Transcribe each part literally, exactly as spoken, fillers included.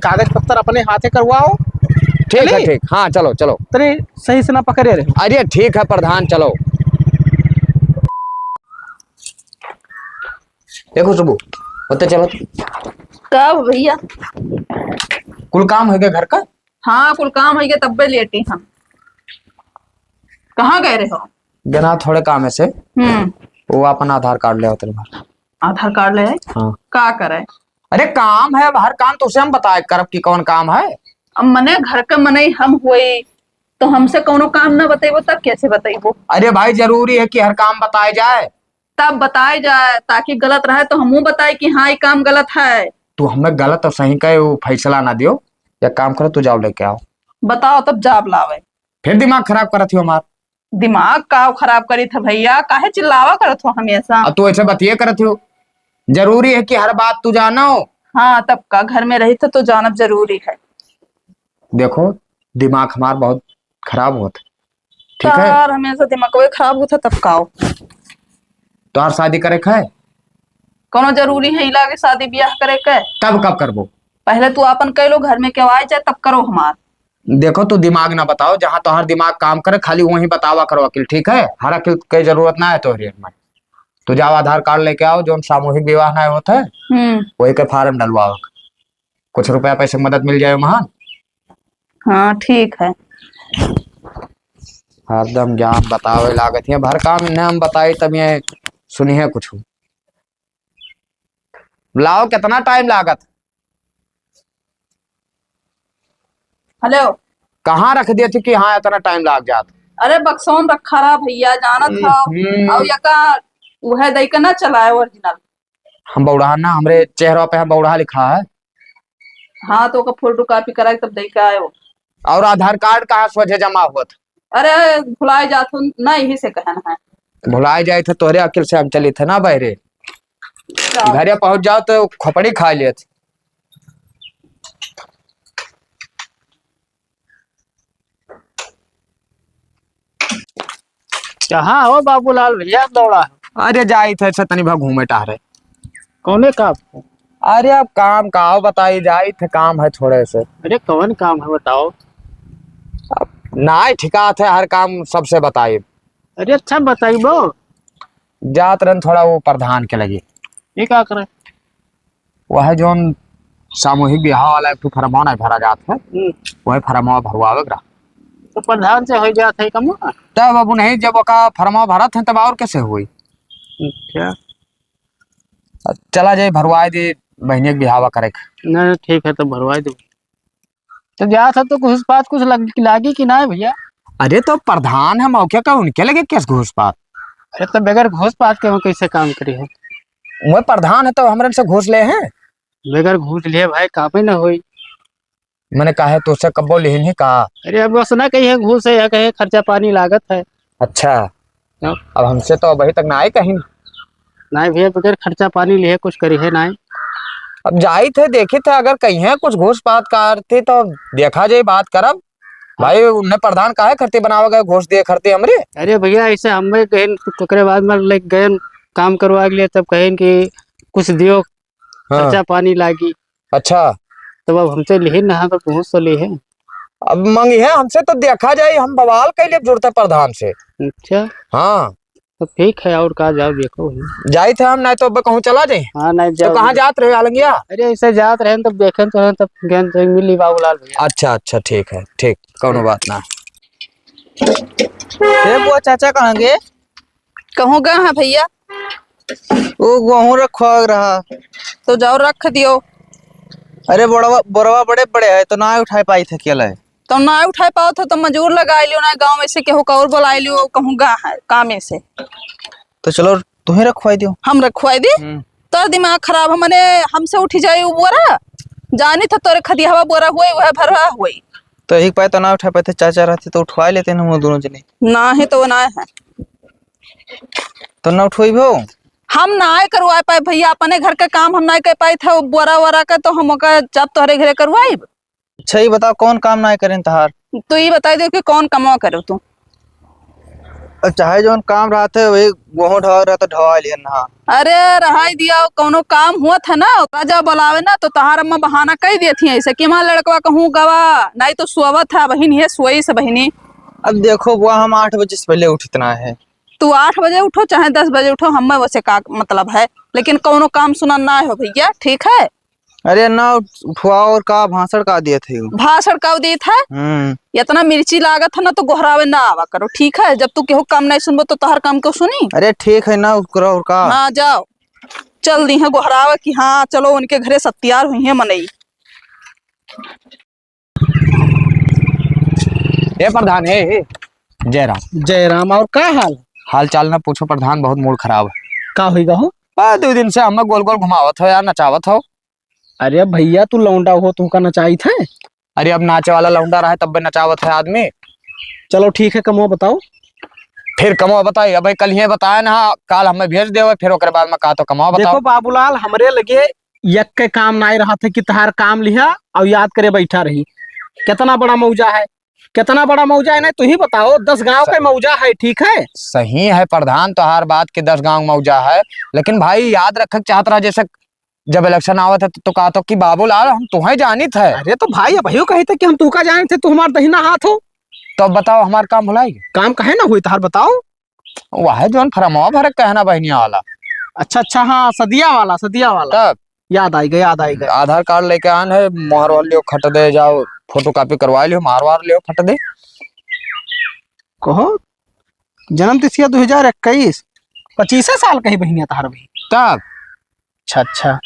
कागज पत्तर अपने हाथे करवाओ। ठीक है, चली? ठीक। हाँ, चलो, चलो। तनी सही से ना पकड़े रहे। अरे ठीक है प्रधान, चलो। देखो सुबह, होते चलो। का हो भैया? कुल काम हो गया घर का? हाँ, कुल काम हो गया, तब्बे लेटी हम। कहाँ गए रहे हो? गना थोड़े काम है से। हम्म। वो अपन आधार कार्ड ले आओ तेरे बार। आधार कार्ड ले आए? हाँ। का करे? अरे काम है, अब हर काम तो उसे हम बताए करब कि कौन काम है। अब मने घर के मने हम होई, तो हमसे कौनो काम ना बतेबो, तब कैसे बतेबो? अरे भाई, जरूरी है कि हर काम बताए जाए। तब बताए जाए, ताकि गलत रहे तो हमहू बताए कि हाँ, ये काम गलत है। तू हमें गलत और सही का वो फैसला ना दियो। एक काम करो, तू जाओ लेके आओ। बताओ, तब जाब लावे। फिर दिमाग खराब करत हो हमार। दिमाग का खराब करी था भैया, काहे चिल्लावा करत हो हमेशा? अब तू ऐसे बतिये करत हो, जरूरी है कि हर बात तू जानो? हाँ, तब का, घर में रही था तो जानब जरूरी है। देखो, दिमाग हमार बहुत खराब होत, ठीक है? यार, हमेशा दिमागवे खराब होता, तब का हो? तोहार शादी करे के है? कौनो जरूरी है इला के शादी ब्याह करे के? तब कब करबो? पहले तू आपन कह लो, घर में केहू आए जाए, तब करो हमार। देखो, तू दिमाग ना बताओ, जहाँ तोहार दिमाग काम करे, खाली वहीं बतावा करो अकिल, ठीक है? हर अकिल के जरूरत ना है तोहरे में। तू जाओ, आधार कार्ड लेके आओ, जोन सामूहिक विवाह ना होत है, हम्म। वही के फार्म डलवाओ। कुछ रुपया पैसे की मदद मिल जाए महान। हाँ, ठीक है। हरदम ज्ञान बतावे लागत है, भर काम इन्हें हम बताई, तब ये सुनिए कुछ। लाओ, कितना टाइम लागत? हेलो। कहाँ रख दिए थे कि हाँ, इतना टाइम लाग जात? अरे, बक्सों में रखा रहा भैया, जानत हम्म, हो। हम्म। और यका उहे दई के ना चला है ओरिजिनल। हम बौड़हा ना, हमरे चेहरा पे हम बौड़हा लिखा है। हाँ, तो ओकर फोटो कॉपी करा के तब दई के आयो। और आधार कार्ड कहाँ सोझे जमा होत? अरे, भुलाए जात हो ना, यही से कहन है। भुलाए जाए थे, तोहरे अकिल से हम चली थे ना बहरे। का? घरे पहुँच जाओ तो खोपड़ी खा लेत। कहाँ हो बाबूलाल भैया दौड़ा? अरे जाई थे, अच्छा तनी भा घूमे टहरे। कौने काम? अरे अब काम का बताई, जाई थे, काम है थोड़े से। अरे कौन काम है बताओ? अब नाई ठिकात है, हर काम सबसे बताई। अरे अच्छा बताइबो। जात रहन थोड़ा वो प्रधान के लगे। ये का करे? वह जौन सामूहिक बियाह वाला एक ठो फरमवा नहीं भरा जात है, हम्म। वह फरमवा भरवावे के रहा। तो प्रधान से हो जात है कमवा? तब अब नहीं, जब ओका फरमवा भरत है तब और कैसे होई? अच्छा। अब चला जाए भरवाए दे बहनिया के बिहावा करे के। नहीं, ठीक है, तो भरवाए दे। तो जात है तो घूस पात कुछ लग, लागी कि ना भैया? अरे तो प्रधान है मौके का, उनके लगे केस घूस पात? अरे तो बगैर घूस पात के वो कैसे काम करी है? वो प्रधान है तो हमरन से घूस ले हैं? बगैर घूस लिए भाई कामे ना होई। मैंने कहा है तो उससे कब्बो लेहिन ही कहा। अरे अब बस ना कही है घूस है या कहे खर्चा पानी लागत है। अच्छा। हाँ। अब हमसे तो अभी तक ना आए कहीं। नहीं भैया, बगैर खर्चा पानी लिए कुछ करी है ना। अब जाई थे, देखी थे, अगर कहीं है कुछ घूस पात करती तो देखा जाए, बात करब। भाई, उन्हें प्रधान काहे खरती बनावे गए, घूस दिए खरती हमरे? अरे भैया, ऐसे हमें गए, ओकरे बाद में लेके गए काम करवा के लिए, तब कहें कि कुछ दियो, हाँ। खर्चा पानी लागी। अच्छा। तब अब हमसे लिहे ना, तो घूस तो लिहे। अब मंगी है हमसे तो देखा जाए, हम बवाल कैले जुड़ते प्रधान से। अच्छा। हाँ। तो ठीक है, और का, जाओ देखो। जाई थे हम, नहीं तो अब कहूँ चला जाए। हाँ, नहीं, तो जाओ। कहाँ जात रहे आलंगिया? अरे, ऐसे जात रहे, तब देखे तो हैं, तब गए तो मिली बाबूलाल भैया। अच्छा, अच्छा, ठीक है, ठीक, कौनो बात ना। ए बुआ, चाचा कहाँ गए? कहूँ गए हैं भैया? वो गेहूं रखवा रहा। तो जाओ रख दियो। अरे बोरवा, बोरवा बड़े बड़े है तो ना उठाए पाई थे अकेले। तो ना उठाए पाओ थे तो मजूर लगा लियो ना, गाँव में से केहू का और बुला लियो, कहूँ गा है काम से। तो चलो तुम्हें रखवाई दियो। हम रखवाई दी? हम्म। तोर दिमाग खराब है, मने हमसे उठी जाए वो बोरा, जानी था तोरे खदियावा बोरा हुए, वह भरवा हुए। तो एक पाए तो ना उठा पाते, चाचा रहते तो उठवा लेते ना हम दोनों जने। ना है तो वो ना है। तो ना उठवाई भो। हम ना आए करवाए पाए भैया, अपने घर का काम हम ना कर पाए थे, वो बोरा वोरा का तो हम ओका जब तोहरे घरे करवाइब। अच्छा, ये बताओ कौन काम ना करें तहार? तो ये बता दो कि कौन कमवा करो तू? अब चाहे जौन काम रहत है, वही गोहूँ ढोआ रहत, ढोआ लिहन हा। अरे, रहाई दिया, कौनो काम हुआ था ना, राजा बुलावे ना, तो तहार अम्मा बहाना कई देत ही ऐसे कि हमार लड़कवा कहूँ गवा, नहीं तो सोवत है बहिन, ये सोई से बहिनी। अब देखो बुआ, हम आठ बजे से पहले उठित ना है। तू आठ बजे उठो चाहे दस बजे उठो, हमें वैसे का मतलब है, लेकिन कौनो काम सुना ना हो भैया, ठीक है? अरे ना उठवाओ, और का भाषण का दिया थे? भाषण का दिया था? हम्म। इतना मिर्ची लागत है ना, तो गोहरावे ना आवा करो, ठीक है? जब तू केहू काम नहीं सुनबो, तो तोहर काम क्यों सुनी? अरे ठीक है ना, करो और का। हाँ, जाओ, चल दी है गोहरावे कि हाँ, चलो उनके घरे सत्यार हुई है मनई। ए प्रधान, ए, ए, जय राम। जय राम, और का हाल? हाल चाल ना पूछो प्रधान, बहुत मूड खराब है। का होई गा हो? आ, दो दिन से हमें गोल गोल घुमावत हो यार, नचावत हो। अरे भैया, तू लौंडा हो, तू का नचाइत है? अरे, अब नाचे वाला लौंडा रहे, तब भी नचावत है आदमी। चलो ठीक है, कमवा बताओ। फिर कमवा बताई, अब कल ही बताए ना, काल हमें भेज देवे, फिर ओकरे बाद में कहा तो कमवा बताओ। देखो बाबूलाल, हमरे लगे यक्के काम नाई रहत है कि तहार काम लिहा और याद करे बैठा रही। कितना बड़ा मौजा है, कितना बड़ा मौजा है ना, तू ही बताओ, दस गांव स-, का मौजा है, ठीक है? सही है प्रधान, तोहार बात के दस गांव मौजा है, लेकिन भाई याद रखे के चाहत रहा, जैसे जब election आवत है तो, तो कहा तो कि बाबूलाल हम तुहें जानित है। अरे तो भाई, अबहियो कही थे कि हम तुहका जानित है, तू हमार दहिना हाथ हो। तो अब बताओ, हमार काम भुलाई? काम काहे ना हुई तहार, बताओ। वह जौन फरमवा भरे कहना बहनिया वाला। अच्छा, अच्छा, हाँ, सदिया वाला, सदिया वाला। तब? याद आई गए, याद आई गए। आधार कार्ड लेके आन है, मोहर वार लियो, खट दे जाओ, photocopy करवा लियो, मोहर वार लियो, खट दे। कहो, जन्म तिथिया दो हजार इक्कीस, पच्चीसे साल कही बहनिया तहार भी। तब? अच्छा, अच्छा।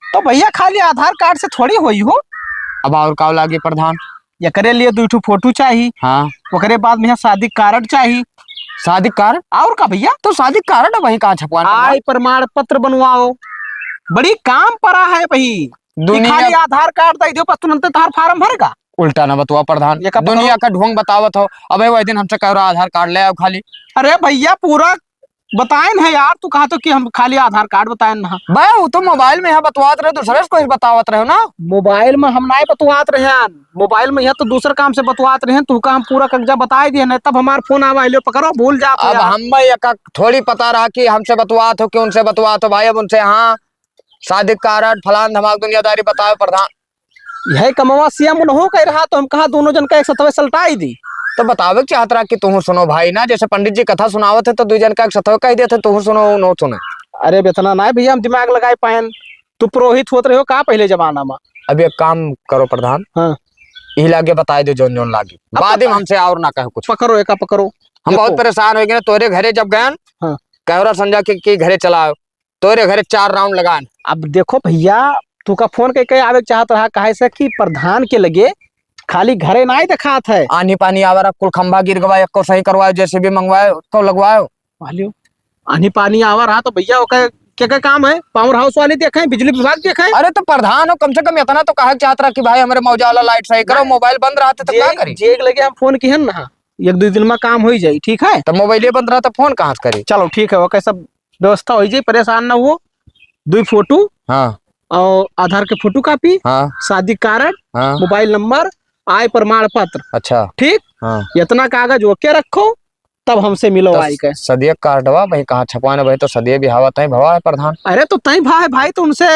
तो भैया, खाली आधार कार्ड से थोड़ी होई हो। अब और का लागी प्रधान? एकरे लिए दुई ठो फोटो चाही। हाँ। ओकरे बाद में यहाँ शादी कार्ड चाही। शादी कार्ड? और का भैया? तो शादी कार्ड वही कहाँ छपवान प्रधान? आय प्रमाण पत्र बनवाओ। बड़ी काम पड़ा है भाई। कि दुनिया खाली आधार कार्ड दे दो, बस तुरंत तहार फार्म भरेगा। उल्टा ना बतवा प्रधान। ये का पकड़ो? दुनिया का ढोंग बतावत हो। अबे वही दिन हमसे कह रहा आधार कार्ड ले आओ खाली। अरे भैया, पूरा बताएन है यार, तू कहा तो कि हम खाली आधार कार्ड बताएन ना। बे, वो तो मोबाइल में यहाँ बतवात रहे, दूसरे से कोई बतावत रहे हो ना। मोबाइल में हम नाय बतवात रहे हन, मोबाइल में यहाँ तो दूसर काम से बतवात रहे हन, तू का हम पूरा कागजा बताए दिए नहीं, तब हमार फोन आवा, हेलो पकड़ो, भूल जात हो अब यार। हम एक थोड़ी पता रहा कि हमसे बतवात हो कि उनसे बतवात हो भाई, अब उनसे हाँ शादी कार्ड फलान धमाक दुनियादारी बताओ प्रधान। यह कमवा सिया मुनहो कह रहा, तो हम कहा दोनों जन का एक सतवे सलटाई दी। तो बतावे के चाहत रहा कि तुहू सुनो भाई ना, जैसे पंडित जी कथा सुनावत है तो दू जन का एक सतवे कह देते, तुहू सुनो, उन्हों सुने। अरे बेतना ना भैया, हम दिमाग लगाए पाएन। तू पुरोहित होत रहे हो का पहले जमाना में? अब एक काम करो प्रधान, हाँ। यही लागे बताए दो जौन जौन लागे, अब बाद में पता हमसे और ना कहे कुछ। पकड़ो, एका पकड़ो। हम देखो। बहुत परेशान हो गए, तोरे घरे जब गए, हाँ। कैमरा संजा के, के घरे चलाओ, तोरे घरे चार राउंड लगान। अब देखो भैया, तू का फोन कई कई आवे के चाहत रहा, काहे से कि प्रधान के लगे खाली घरे नाई देखात है। आनी पानी आवा रहा, कुल खंभा गिर गवा, एको सही करवायो, जेसीबी मंगवायो, को लगवायो। वालियो, आनी पानी आवा रहा तो भैया, ओके के, के काम है? पावर हाउस वाले देखे, बिजली विभाग देखे। अरे तो प्रधान हो, कम से कम इतना तो कहा चाहत रहा कि भाई हमरे मौजा वाला लाइट सही करो, ना। मोबाइल बंद रहते तो जे, का करी? जे के लगे हम फोन किहन ना, एक दो दिन में काम हो ही जाई, ठीक है? तो मोबाइले बंद रहा तो फोन कहाँ से करी? चलो ठीक है, ओके, सब व्यवस्था हो जाई, परेशान ना हो। दुई फोटो, हाँ। और आधार के फोटो कॉपी, हाँ। शादी कार्ड, हाँ। मोबाइल नंबर, आय प्रमाण पत्र। अच्छा। ठीक? हाँ। इतना कागज ओके रखो, तब हमसे मिलो तो आई के। सदिया कार्डवा भाई कहाँ छपवाने भाई, तो सदिया भी हावत है भवा है प्रधान। अरे तो तई भा है भाई, तो उनसे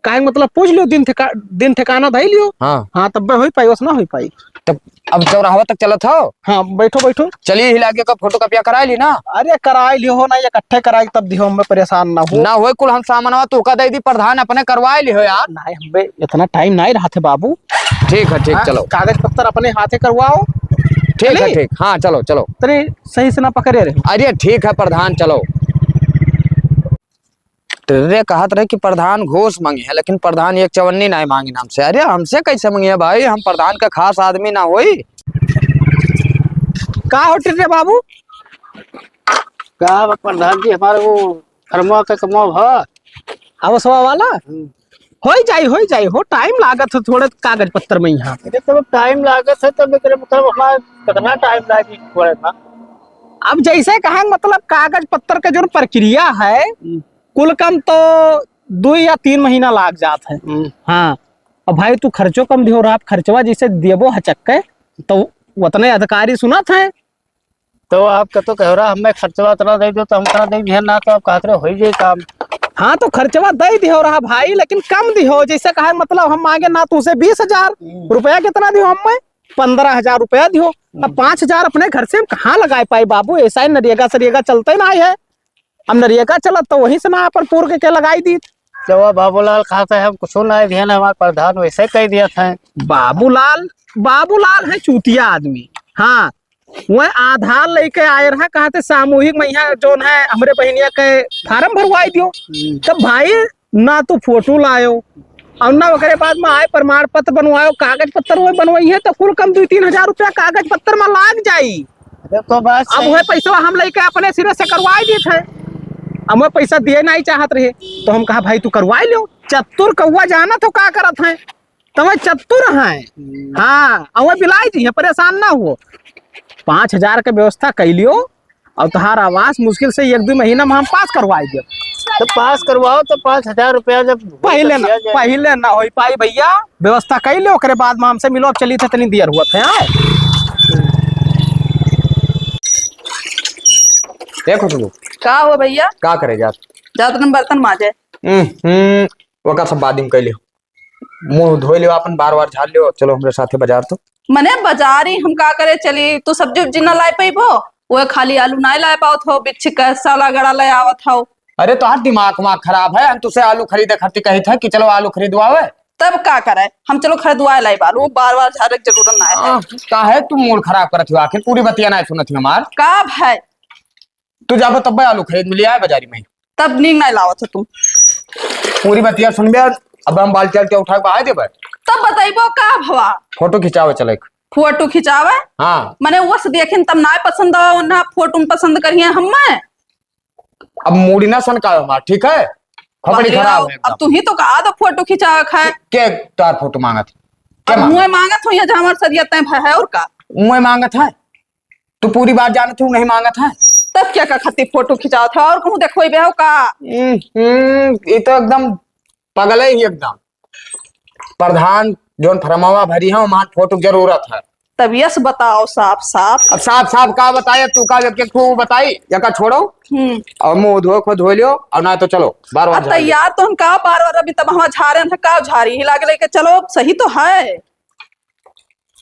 काहे मतलब पूछ लियो, दिन ठिका-, दिन ठिकाना धई लियो। हाँ। हाँ, तब होई पाई, वैसे ना होई पाई। तब अब चौराहवा तक चलत हो? हाँ, बैठो, बैठो। चलिए, हिला के का फोटो कॉपिया कराए ली ना? अरे, कराए लियो हो ना, इकट्ठे कराए, तब दिहो, हमें परेशान ना हो। ना होए, कुल हम सामानवा तू का दे दी, प्रधान अपने करवाए लियो यार। नहीं, हमें इतना टाइम नहीं रहा थे बाबू। ठीक है, ठीक, हाँ, चलो। कागज पत्तर अपने हाथे करवाओ। ठीक है, चली? ठीक, हाँ, चलो, चलो। तनी सही से ना पकड़े रहे। अरे, ठीक है प्रधान, चलो। टिर्रे कहत रहे कि प्रधान घूस मांगे है, लेकिन प्रधान एक चवन्नी नाय मांगे हमसे। अरे, हमसे कैसे मांगे भाई, हम प्रधान का खास आदमी ना होई। का हो टिर्रे बाबू? का बा प्रधान जी, हमारे वो फर्मा का कमाओ ह। अवसवा वाला? हम्म। होई जाई, होई जाई हो, टाइम लागत हो थोड़े कागज पत्तर में यहाँ। अरे, तब टाइम लागत है, तब एकरे मतलब हमारा कितना टाइम लागी थोड़े ना। अब जैसे कहा, मतलब, कागज पत्तर के जो प्रक्रिया है, हम्म। कुल कम तो दो या तीन महीना लाग जात है। हम्म। हाँ, अब भाई, तू खर्चो कम दिहो रहा, खर्चवा जैसे देबो हचक के, तो उतने अधिकारी सुनत है। तो आप कतो कहो रहा, हमें खर्चवा इतना दे दो, तो हम इतना दे दिया ना, तो आप कहत रहे, "होई जाई काम।" हाँ, तो खर्चवा दे दियो रहा भाई, लेकिन कम दियो। जैसे कहा, मतलब, हम मांगे ना तुमसे बीस हजार, हम्म। रुपया कितना दियो हमें? पन्द्रह हजार रुपया दियो। अब हम्म। पाँच हजार अपने घर से हम कहाँ लगाए पाए बाबू? ऐसा ही नरेगा सरेगा चलते ना है। अब नरेगा चलत तो वहीं से ना अपन पूर के, के लगाई दी। जब बाबूलाल खाते हैं, हम कुछ ना दिए ना, हमारे प्रधान वैसे कह दिया था। बाबूलाल, बाबूलाल है चूतिया आदमी। हाँ, वह आधार लेके आए रहा, कहा थे सामूहिक में यहाँ जोन है हमरे बहनिया के फार्म भरवाई दियो। हम्म। तब भाई ना तू फोटो लायो और ना ओकरे बाद में आए प्रमाण पत्र बनवायो, कागज पत्र वह बनवाई है तो कुल कम दो तीन हजार रुपया कागज पत्र में लाग जाई। अरे तो बात अब सही। वह पैसा हम लेके अपने सिरे से करवाई देत है, अब वह पैसा दिए नहीं चाहत रहे तो हम कहा भाई तू करवाई लो, चतुर कौआ जानत हो का करत है। तवे चतुर हैं। हम्म। हाँ, अवे बिलाई जी हैं, परेशान ना हुओ। पाँच हजार के व्यवस्था कइ लियो और तोहार आवास मुश्किल से एक दो महीना में हम पास करवाई देब। तो पास करवाओ तो पाँच हजार रुपया जब पहिले ना, दिया जाए। पहिले ना होई पाई भैया, व्यवस्था कइ लियो, ओकरे बाद में हमसे मिलो। अब चली थे, तनी देर हुआ थे, हाँ? ए खुशबू, का हो भैया? का करे जात? जात रहे बर्तन माजे। हम्म, हम्म, ओका सब बाद में कइ लियो। मुंह धोइ लियो आपन, बार बार झाड़ लियो, चलो हमरे साथे बाजार तो। मने बाजारी हम का करे चली, तू सब्जी उब्जी ना लाए पइबो, वो खाली आलू ना लाए पावत हो, बिच्छी का साला गड़ा ले आवत हो। अरे तोहार दिमाग वाग खराब है, हम तुसे आलू खरीदे खातिर कही था कि चलो आलू खरीदवावे। तब का करे, हम चलो खरीदवाए लाए आलू, बार बार झाड़े के जरूरत ना है। आह, काहे तू मूड खराब करत हो, आखिर पूरी बतिया ना सुनत हो हमार। का भाई? तू जाबो तब आलू खरीद मिली आए बाजारी में। तब नीक नहीं लावत हो तू। पूरी बतिया सुनबे, अब हम बाल्टी आल्टी उठा के बहाय देबे। तब बतइबो का भवा? फोटो खिंचावे चले। फोटो खिंचावे? हाँ। मने वो से देखिन तब ना पसंद हो, ना फोटो में पसंद करिए हमें। अब मूडी ना सनकावे हमार, ठीक है? खोपड़ी खराब है एकदम। अब तू ही तो कहा दो फोटो खिंचावे खाए। के तार फोटो मांगत? के अब मांगत? मुँह मांगत हो या जहाँ हमार सरिया तय भय है और का? मुँह मांगत है? तू पूरी बात जानत हूँ, नहीं मांगत है। तब क्या का खातिर फोटो खिंचावत है और कहूँ देखो बे हो का? हम्म, हम्म, ये तो एकदम पागल है ही एकदम। प्रधान जोन फरमावा भरी है, वहाँ फोटो की जरूरत है। तब यस बताओ साफ साफ। अब साफ साफ का बताए, तू का एक एक ठो बताई, या का छोड़ो। हम्म। और मुंह धो खो धो लियो, और ना तो चलो बार बार अब झाड़ लियो। तैयार तो हम का बार बार अभी तब हम झारे हैं, का झारी ही लागे लेके चलो, सही तो है।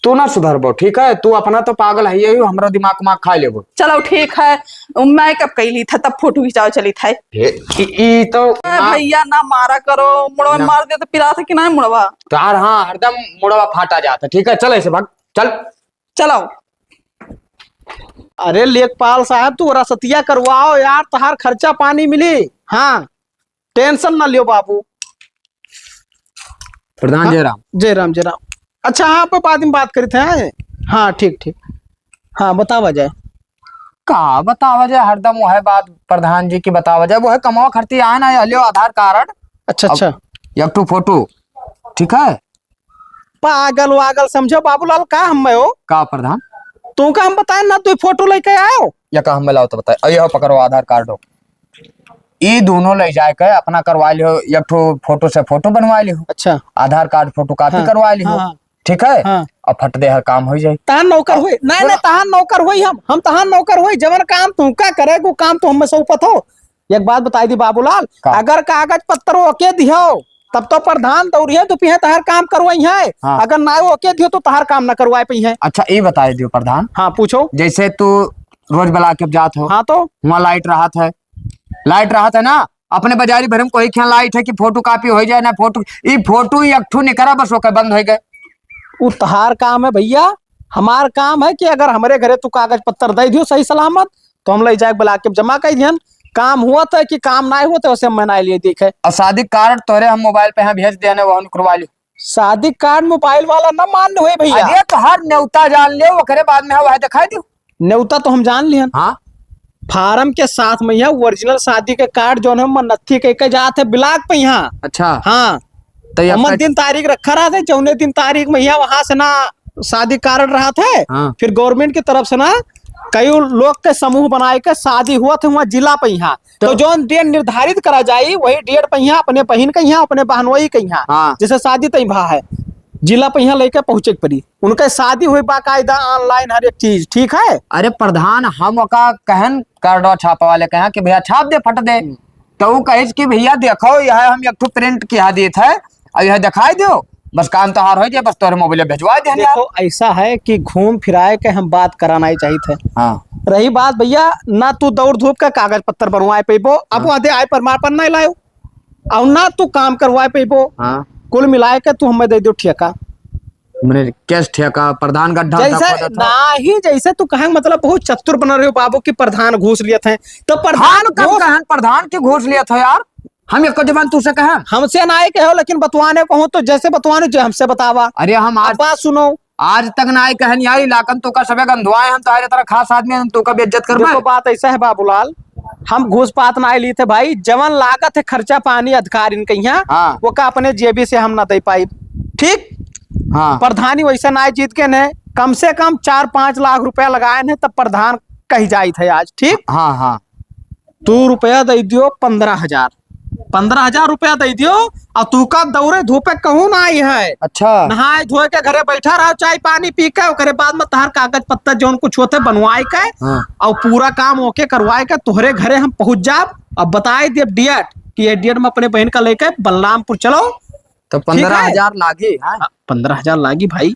तू ना सुधरबो, ठीक है? तू अपना तो पागल है, यही हमरा दिमाग उमाग खा लेबो। चलो ठीक है, मैं कब कैली था तब फोटो खिंचाओ चली था। हे, ई, ई तो ए ना भैया ना मारा करो, मुड़वा ना। मार दे तो पिरात है कि ना मुड़वा? तार हाँ, हरदम मुड़वा फाटा जाता, ठीक है? चल ऐसे भाग, चल। चलो। अरे लेखपाल साहब, तू रसतिया करवाओ यार, तहार खर्चा पानी मिली। हाँ, टेंशन ना लियो बाबू। प्रधान हाँ, जय राम। जय राम, जय राम। अच्छा, हाँ, आप बाद में बात करी थे, हाँ? हाँ, ठीक, ठीक। हाँ, बतावा जाए। का बतावा जाए, हरदम वह बात प्रधान जी की बतावा जाए, वह कमावा खरती आए ना, ये लियो आधार कार्ड। अच्छा, अब अच्छा। एक ठो फोटो, ठीक है? पागल वागल समझो बाबूलाल, का हम हो? का प्रधान? तू का हम बताए ना, तू फोटो लेके आओ। या का हम लाओ तो बताए, अरे हो पकड़ो आधार कार्ड हो। ई दोनों ले जाए के अपना करवा लियो, एक ठो फोटो से फोटो बनवा लियो। अच्छा। आधार कार्ड फोटोकॉपी हाँ, करवा लियो। हाँ, हाँ। ठीक है? हाँ। अब फट दे हर काम हो जाए। तहान नौकर अब होई? नहीं, सुनो। नहीं, तहान नौकर होई हम। हम तहान नौकर होई। जवन काम तुमका करे, वो काम तो हमें सौंपत हो। एक बात बताई दी बाबूलाल, का? अगर कागज पत्तर ओके दिहो, तब तो प्रधान दौड़िए तो पिहे तहार काम करवाई है। हाँ। अगर ना ओके दिहो तो तहार काम ना करवाए पई है। अच्छा, ये बताई दियो प्रधान। हाँ, पूछो। जैसे तू रोज ब्लॉक के जात हो, हाँ तो? वहाँ लाइट रहत है, लाइट रहत है ना, अपने बाजारी भर में कोई ख्याल लाइट है कि फोटोकॉपी हो जाए ना, फोटो, ई फोटो ही एक ठो निकरा बस ओके बंद हो गए। उ तहार काम है भैया, हमार काम है कि अगर हमरे घरे तू कागज पत्तर दे दियो सही सलामत, तो हम ले जाके ब्लॉक के जमा कर दिहन। काम हुआ था कि काम ना हुआ था, उसे हम मना लिए देखे। और शादी कार्ड तोरे हम मोबाइल पे यहाँ भेज देने, वह निकलवा लियो। शादी कार्ड मोबाइल वाला ना मान्य होई भैया। अरे तो हर नेवता जान लियो, ओकरे बाद में वह दिखाई दियो। नेवता तो हम जान लिहन। हाँ। फार्म के साथ में यहाँ ओरिजिनल शादी के कार्ड जौन है, मन नत्थी के, के जात है ब्लॉक पे यहाँ। अच्छा। हाँ। तो ये हमन अपना दिन तारीख रखा रहा था, जौने दिन तारीख में यहाँ वहाँ से ना शादी कार्ड रहा था, हाँ। फिर गवर्नमेंट की तरफ से ना कई लोग के समूह बनाए के शादी हुआ था वहाँ जिला पे यहाँ। तो तो जौन डेट निर्धारित करा जाई, वही डेट पे यहाँ अपने बहिन के यहाँ, अपने बहनोई के यहाँ, हाँ। जैसे शादी तय भा है, जिला पे यहाँ लेके पहुँचे के पड़ी। उनके शादी हुई बाकायदा, online हर एक चीज, ठीक है? अरे प्रधान, हम ओका कहन कार्डवा छापे वाले कहा कि भैया छाप दे, फट दे। हम्म। तो ऊ कहिस कि भैया देखो, यह हम एक ठो print किहा देत है और यह दिखाई दो, बस काम तोहार हो जाए, बस तोहरे मोबाइल में भेजवा दे यार। देखो, ऐसा है कि घूम फिराए के हम बात कराना ही चाहिए थे। हाँ। रही बात भैया, ना तू दौड़ धूप का कागज पत्तर बनवाए पेबो, अब हाँ। वहाँ दे आय प्रमाण पत्र नहीं लायो, और ना तू काम करवाए पेबो। हाँ। कुल मिलाए के तू हमें दे दो ठेका। मने कैस ठेका, प्रधान गड्ढा जैसे धक्का देता। नाही, जैसे तू कहे, मतलब, बहुत चतुर बना रहे हो बाबू कि प्रधान घूस लियत है, तो प्रधान हम कब घूस कहन प्रधान के घूस लियत है यार? हम एक जबान तू से कहे? हमसे ना आए कहो, लेकिन बतवाने को हो तो जैसे बतवाने जो हमसे बतावा। अरे हम आज अब बात सुनो। आज तक ना आए कहन यार, इलाकन तो का सबे गंधुआए, हम तो हर तरह खास आदमी, हम तो का बेइज्जत कर देखो, बात ऐसा है बाबूलाल, हम घूस पात ना ली थे भाई, जवन लागत है खर्चा पानी अधिकारिन के यहाँ, हाँ। वो का अपने जेबी से हम ना दे पाई, ठीक? हाँ। प्रधानी वैसे ना जीत के ने, कम से कम चार पाँच लाख रुपया लगाए ने, तब प्रधान कही जाइत है आज, ठीक? हाँ, हाँ। तू रुपया दे दियो पन्द्रह हजार, पन्द्रह हजार रुपया दे दियो, और तू का दौड़े धूपे कहूँ ना आई है। अच्छा। नहाए धोए के घरे बैठा रहो, चाय पानी पी के, ओकरे बाद में तहार कागज पत्तर जौन कुछ होते बनवाए के, हाँ। और पूरा काम ओके करवाए के तोहरे घरे हम पहुँच जाब। अब बताए देब date कि ये date में अपने बहन का लेके बलरामपुर चलो। तो ठीक है? पन्द्रह हजार लागी, हाँ? हाँ, पन्द्रह हजार लागी भाई।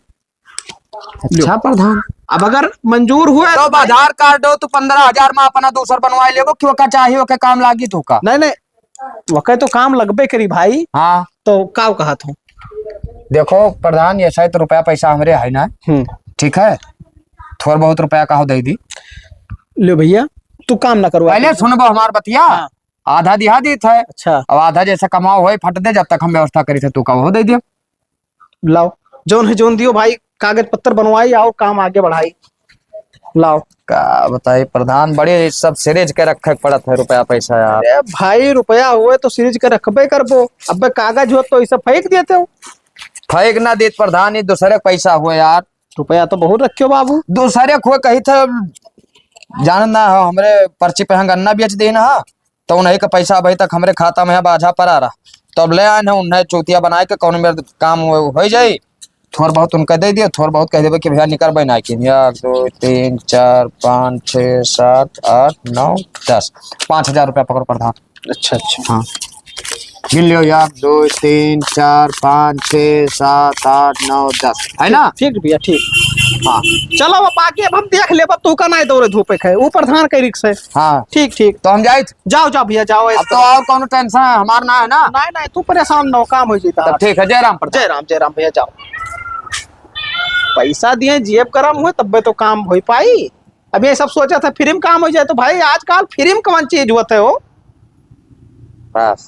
अच्छा लो। प्रधान। अब अगर मंजूर हुआ तो तो आधार कार्ड हो तो पन्द्रह हजार में अपना दूसर बनवाए लेबो, कि ओका चाही, ओके काम लागी तो का? नहीं, नहीं, ओके तो काम लगबे करी भाई। हाँ। तो का कहत हो? देखो प्रधान, ये सहित रुपया पैसा हमरे है ना। हम्म। ठीक है, थोड़ बहुत रुपया का हो दे दी। लो भैया, तू काम ना करवा। पहले सुनबो हमार बतिया। हाँ। आधा दिहा दीत है। अच्छा। अब आधा जैसे कमाओ होए फट दे, जब तक हम व्यवस्था करी थे तू का वो दे दियो। लाओ, जौन है जौन दियो भाई, कागज पत्तर बनवाई और काम आगे बढ़ाई। लाओ। का बताई प्रधान, बड़े सब सिरिज के रखे के पड़त है रुपया पैसा यार। अरे भाई, रुपया हुए तो सिरिज के रखबे करबो, अबे कागज हो तो इसे फेंक देते हो। फेंक ना देत प्रधान, ये दूसरे के पैसा हुए यार। रुपया तो बहुत रखे हो बाबू। दूसरे को कही थे, जानत ना हो, हमरे पर्ची पे हम गन्ना बेच देना है, तो उन्हीं का पैसा अभी तक हमरे खाता में है, बाझा पड़ा रहा। तो अब ले आए हैं उन्हें चूतिया बनाए के, कौन मेरे काम हो, हो जाई, थोड़ बहुत उनका दे दियो, थोड़ बहुत कह देबे कि भैया निकर बना के, एक, दो, तीन, चार, पाँच, छः, सात, आठ, नौ, दस, पाँच हजार रुपया पकड़ो प्रधान। अच्छा, अच्छा। हाँ, गिन लियो यार, दो, तीन, चार, पाँच, छः, सात, आठ, नौ, दस, है ना? ठीक भैया, ठीक। हाँ। चलो, अब आगे अब हम देख लेब, अब तू का नहीं दौड़े धूपे खाए, ऊ प्रधान के रिक्स है। हाँ। ठीक, ठीक। तो हम जाइत? जाओ, जाओ भैया, जाओ। अब तो और कौनो टेंशन है हमार ना है ना? नहीं, नहीं, तू परेशान ना हो, काम हो जाता तब है। ठीक है, जय राम प्रधान। जय राम, जय राम भैया, जाओ। पैसा दिए, जेब गरम हुए, तब्बे तो काम हो पाई। अब ये सब सोचा था फ्री में काम हो जाए, तो भाई आजकल फ्री में कौन चीज होते हो? बस।